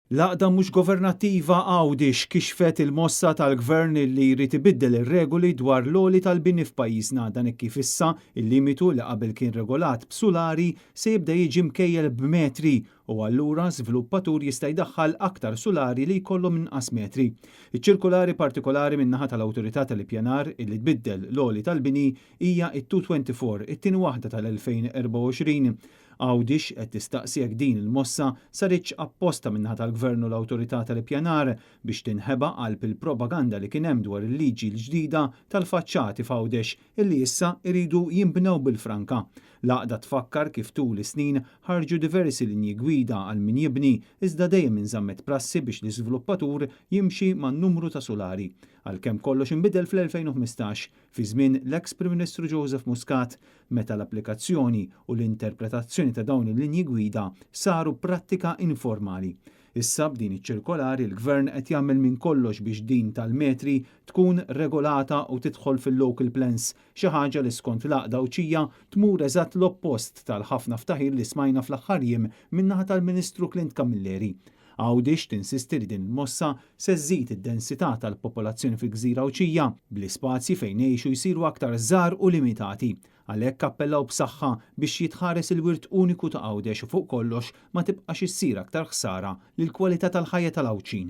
L-għaqda mhux governattiva Għawdix kixfet il-mossa tal-Gvern li jrid ibiddel ir-regoli dwar l-għoli tal-bini f'pajjiżna. Dan hekk kif issa il-limitu li qabel kien regolat b'sulari se jibda jiġi mkejjel b'metri u allura żviluppatur jista' jdaħħal aktar sulari li jkollhom inqas metri. Iċ-ċirkulari partikolari min-naħa tal-Awtorità tal-Ippjanar illi tbiddel l-għoli tal-bini hija it-224, it-tieni waħda tal-2024. Għawdix qed tistaqsi jekk din il-mossa saritx apposta min-naħa tal-Gvern u l-Awtorità tal-Ippjanar biex tinħeba qalb il-propaganda li kien hemm dwar il-liġi l-ġdida tal-faċċati f'Għawdex illi issa iridu jinbnew bil-franka. L-għaqda tfakkar kif tul is-snin ħarġu diversi linji gwida għal min jibni, iżda dejjem inżammet prassi biex l-iżviluppatur jimxi man-numru ta' sulari. Għalkemm kollox inbidel fl-2015 fi żmien l-eks Prim Ministru Joseph Muscat, meta l-applikazzjoni u l-interpretazzjoni ta' dawn il-linji gwida saru prattika informali. Issa b'din iċ-ċirkolari l-Gvern qed jagħmel minn kollox biex din tal-metri tkun regolata u tidħol fil-local plans, xi ħaġa li skont l-għaqda Għawdxija tmur eżatt l-oppost tal-ħafna ftaħir li smajna fl-aħħar jiem min-naħa tal-Ministru Clint Camilleri. Għawdix tinsisti li din il-mossa se żżid id-densità tal-popolazzjoni fil-gżira Għawdxija, bl-ispazji fejn jgħixu jsiru aktar żgħar u limitati. Għalhekk appellaw b'saħħa biex jitħares il-wirt uniku ta' Għawdex u fuq kollox ma tibqax issir aktar ħsara lill-kwalità tal-ħajja tal-Għawdxin.